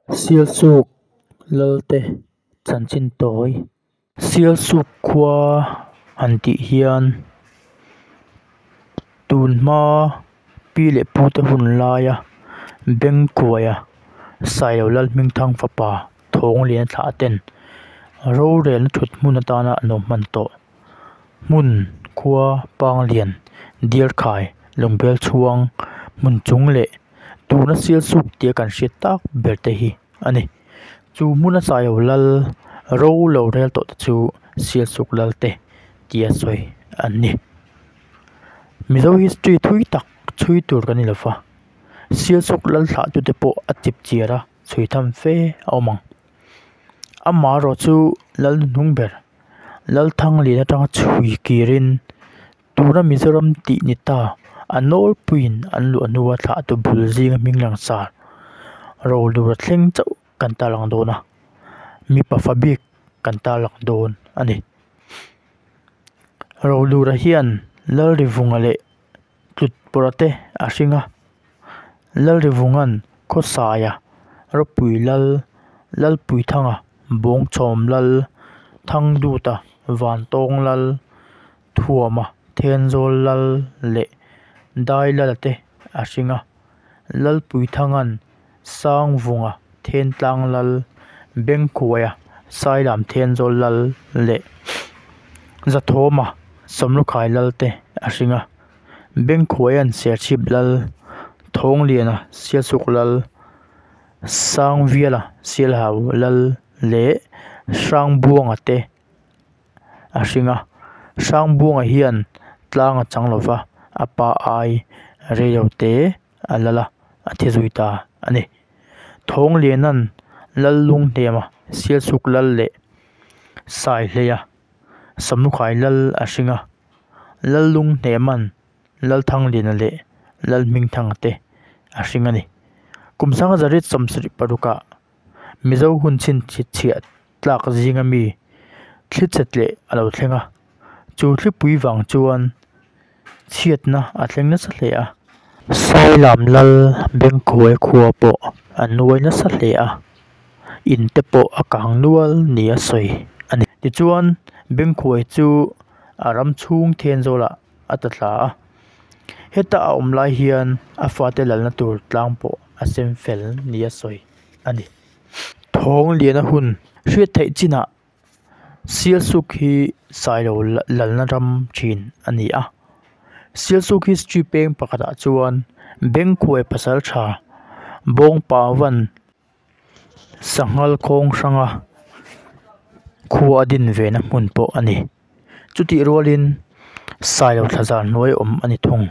Sialsuk Lalte chanchin tawi. Sialsuk khua han tih hian tun hma pi leh pute hun laia Bengkuaia Sailo Lalhmingthang fapa Thawnglian thlah ten rorelna thut hmun atana an lo hman tawh hmun khua Panglian Diarkhai Lungbel chhuang hmun chung leh tuna Sialsuk tia kan hriat tak ber te hi a ni. Chu hmuna Sailo Lal ro lo rel tawh te chu Sialsuk Lal te tia sawi an ni. Mizo history thui tak chhui tur kan ni lo va, Sialsuk Lal thlah tute pawh a chip chiar a chhui tham fe a awm ang. Amaherawh chu Lal hnuhnung ber Lalthanglian atanga chhui kirin Tuna Mizoram tih ni ta, a nawlpuiin an luah hnua thlahtu bul zinga hming langsar Rolura thleng chauh kan tarlang dawn a, mipa fa bik kan tarlang dawn a ni. Rolura hian Lalrivunga leh Tlutpawrha te a hring a, Lalrivunga'n Khawsaia, Ropui Lal, Lalpuithanga, Bawngchawm Lal, Thangduta, Vantawng Lal, Thuama, Thenzawl Lal leh Dailala te a hring a, Lalpuithanga'n Sangvunga, Thentlang Lal, Bengkhuaia, Sailam Thenzawl Lal leh Zathawma, Sawmlukhai Lal te a hring a, Bengkhuaia'n Serchhip Lal, Thawngliana, Sialsuk Lal, Sangviala, Sialhau Lal leh Hrangbuanga te a hring a Hrangbuanga hian tlang a chang lova a pa ai reilo te a lal a a thi zui ta a ni. Thawngliana'n Lallunghnema Sialsuk lal leh Saihleia Samlukhai lal a hring a Lallunghnema'n Lalthangliana leh Lalhmingthanga te a hring a ni. Kum sanga zarit 76ah Mizo hun chhinchhiah tlak zinga mi thli chet leh a lo thleng a, chu thlipui vang chuan chhiatna a thleng nasa hle a. Sailam lal Bengkhuai khua pawh a nuai nasa hle a, in te pawh a kang nual ni a sawi a ni. Tichuan Bengkhuai chu a ram chhung Thenzawlah a ta thla a, heta a awm lai hian a fate lalna tur tlang pawh a sem fel ni a sawi a ni. Thawngliana hun hriat theih chinah Sialsuk hi Sailo lalna ram thin a ni a. Sialsuk history peng pakhatah chuan Bengkhuai pasal tha Bawngpavan Sanghal khawng hranga khua a din ve na hmun pawh a ni. Chutih rualin Sailo thlazar hnuai awm a ni thung.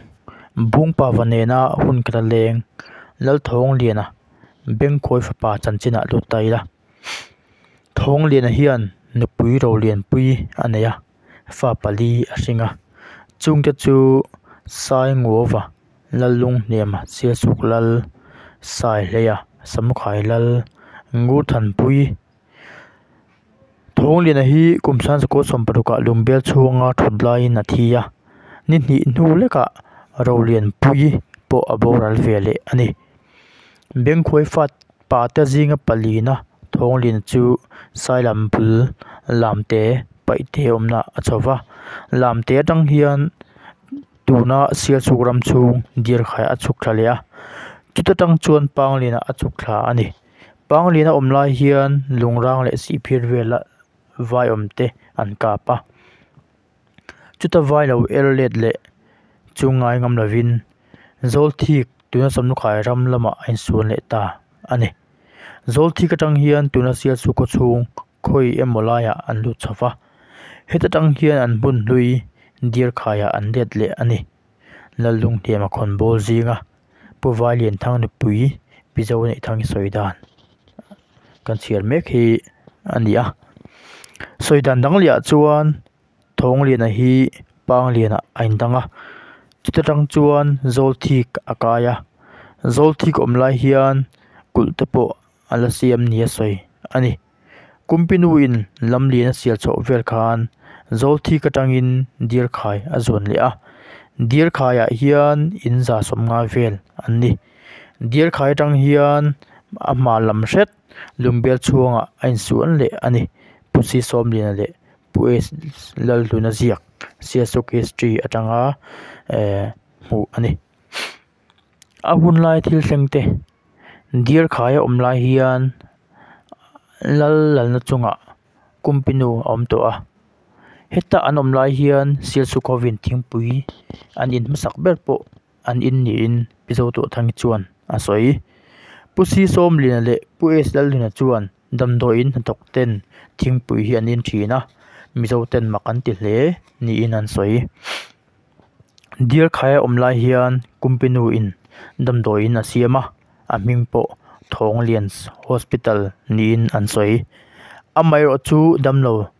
Bungpava nena hun khat a leng Lalthawngliana Bengkhawi fapa chanchinah lut ta ila. Thawngliana hian nupui rolianpui a nei a, fa pali a hring a. Chungte chu Sainguova, Lallunghniama, Sialsuk Lal, Saihleia, Samukhai Lal, Ngurthanpui, Thawngliana hi kum 19 sawmparukah Lungbel chhunga thut laiin a thi a, ni hnih hnu lekah Rolianpuii pawh a boral ve leh a ni. Bengkhuai fat pate zinga palina Thawngliana chu Sailam bul Lamte paihte awmna a chho va, Lamte atang hian tuna Sialsuk ram chhung Diarkhai a chhuk thla leh a, chuta tang chuan Pangliana a chhuk thla a ni. Panglian a awm lai hian lungrang leh sihphir vela vai awm te an kap a, chuta vai lo er let leh chu ngai ngam lovin Zawlthik tuna Samlukhai ram lamah a insuan leh ta a ni. Zawlthik atang hian tuna Sialsuk khaw chhung khawi emaw laiah an lut chho va, heta tang hian an hmun hlui Diarkhaiah an let leh a ni. Lallunghniama khawnbawl zinga Pu Vailianthang nupui Pi Zoneihthangi sawi dan kan chhiar mek hi a ni a. Sawi dan dang leh ah chuan Thawngliana hi Pangliana a indang a, chuta tang chuan Zawlthik a kai a, Zawlthik awm lai hian kulh te pawh a la siam ni a sawi a ni. Kumpinu-in lamlian a sial chhoh vel khan Zawlthik atangin Diarkhai a zuan leh a, Diarkhaiah hian in za sawmnga vel an ni. Diarkhai atang hian. a hma lam hret Lungbial chhuangah a insuan leh a ni. Pu C Sawmliana leh Pu S Lalhluna ziak Sialsuk History atanga eh hmuh a ni. A hun lai thil thleng te Deer khai a awm lai hian lal lalna chungah Kumpinu a awm tawh a. Heta an awm lai hian Sialsuk hovin thingpui an in hmasak ber pawh an in niin Pi Zotuahthangi chuan a sawi. Pu C Sawmliana leh Pu S Lalhluna chuan damdawiin hnathawk ten thingpui hi an in thin a, Mizo ten mak an ti hle niin an sawi. Deer khai a awm lai hian Kumpinu in damdawiin a siam a, a hming pawh Thawnglians Hospital niin an sawi. Amaherawh chu damlo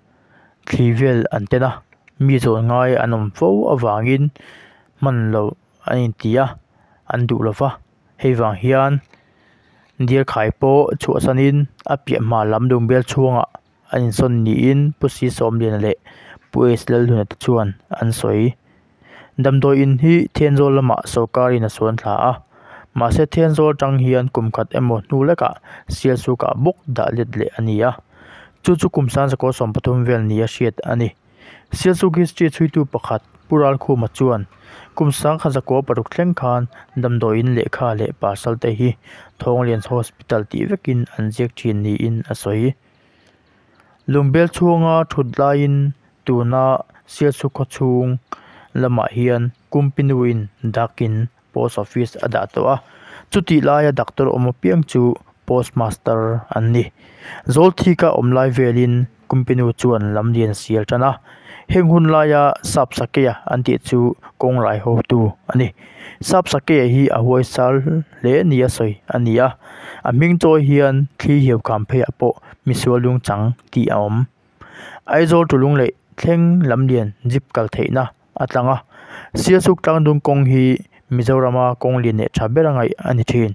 thli vel an ten a, mi zawn ngai an awm fo avangin hman loh an inti a, an duh lo va. Hei vang hian deer khai pawh chhuahsanin a piah hma lam lungbial chhungah an insawn niin Pu C Sawmliana leh Pu S Lalhluna te chuan an sawi. Damdawi in hi Thenzawl lamah sawrkarin a suan thla a, mahse Thenzawl atang hian kum khat emaw hnu lekah Sialsukah bawk dah let leh a ni a, chu chu kum Sangzakaw 13 vel nia hriat a ni. Sialsuk history chhuitu pakhat Pu Ralkhuma chuan kum 1906 thleng khan damdawi in lehkha leh parcel te hi Thawnglians Hospital tih vekin an ziak thin niin a sawi. Lungbel chhunga thut laiin tuna Sialsuk khaw chhung lamah hian Kumpinuin dakin Post Office a dah tawh a, chutih laia doctor awm apiang chu Post Master an ni. Zawlthika awm lai velin Kumpinu chuan lamlian a sial tan a, heng hun laia Sap Sakeia an tih chu kawng rai hotu a ni. Sap Sakeia hi a huaisar hle nia sawi a ni a, a hming chawi hian thli hiau kham pheiah pawh misual lungchang tih a awm. Aizawl Tulung leh thleng lamlian jeep kal theihna a tlang a, Sialsuk tlangdung kawng hi Mizorama kawng lian leh tha ber a ngaih a ni thin.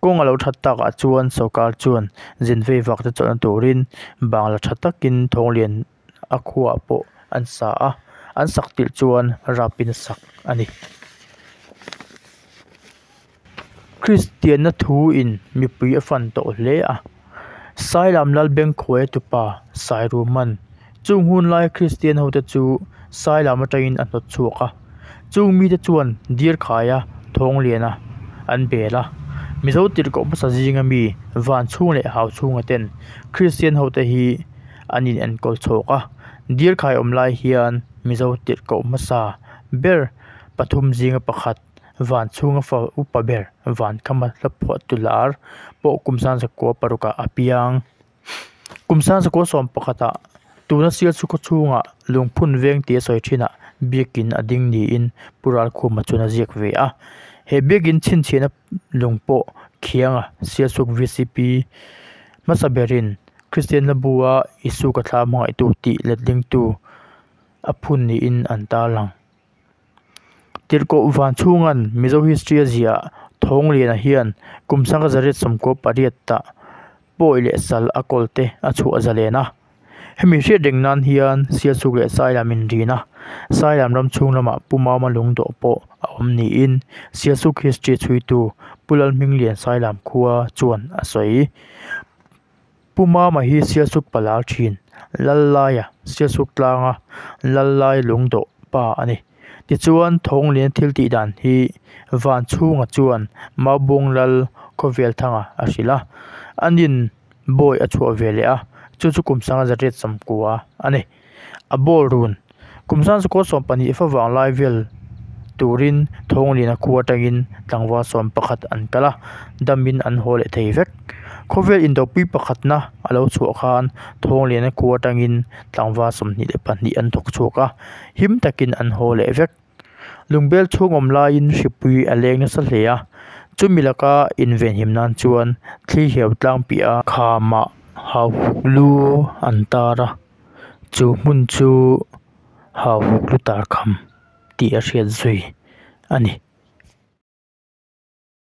Kawng a lo that takah chuan sawrkar chuan zin vei vak te chawlhna turin bangla tha takin Thawnglian a khuaah pawh an sa a, an sak tirh chuan rapin a sak a ni. Kristianna thuin mipui a fan tawh hle a, Sailam Lalbengkhuaia tupa Sairuman chung hun lai Kristian hote chu Sailam atangin a hnawt chhuak a, chung mite chuan Dirkhaia Thawngliana an bel a, Mizo tirhkoh hmasa zinga mi Vanchhung leh Hauchhunga ten Kristian hote hi an in enkawl chhawk a, Dirkhai awm lai hian Mizo tirhkoh hmasa ber pathum zinga pakhat van chhunga fa upa ber van khama hla phuah tu lar pawh kum 19 parukah a piang. Kum 1911 ah tuna Sialsuk khaw chhungah lungphun veng tih a sawi thinah biakin a ding niin Pu Ralkhuma chuan a ziak ve a. He biakin chhinchhiahna lung pawh khianga Sialsuk vcp hmasa berin Kristian Hlabua Isu ka thla hmangaihtu tih letlingtu a phun niin an tarlang. Tirhkoh van chhunga'n Mizo history a ziah Thawngliana hian kum 1998 ah pawi leh sal a kawl te a chhuah zalen a. Hemi hriat reng nan hian Sialsuk leh Sailam inrin a, Sailam ram chhung lamah Pu Mama lungdawh pawh a awm niin Sialsuk history chhuitu Pu Lalhminglian Sailam khua chuan a sawi. Pu Mama hi Sialsuk palal thin, Lallaia Sialsuk tlanga Lallai lungdawh pa a ni. Tichuan, Thawnglian thil tih dan hi Vanchhunga chuan Maubung Lal Khawvelthanga a hrilh a, a nin bawi a chhuah ve leh a, chu chu kum 1990 a ni. A ball run Kum 1912 favang lai vel turin Thawngliana khua atangin tlangval 11 an kal a, damin an haw leh thei vek. Khawvel indopui pakhatna a lo chhuah khan Thawngliana khua atangin tlangval 22 an thawk chhuak a, him takin an haw leh vek. Lungbel chhung awm laiin hripui a leng nasa hle a, chumi laka invenhim nan chuan thli hiau tlang piah a khamah hauhuk lu an tar a. Chu hmun chu hauhuk lu tar kham tih a hriat zui a ni.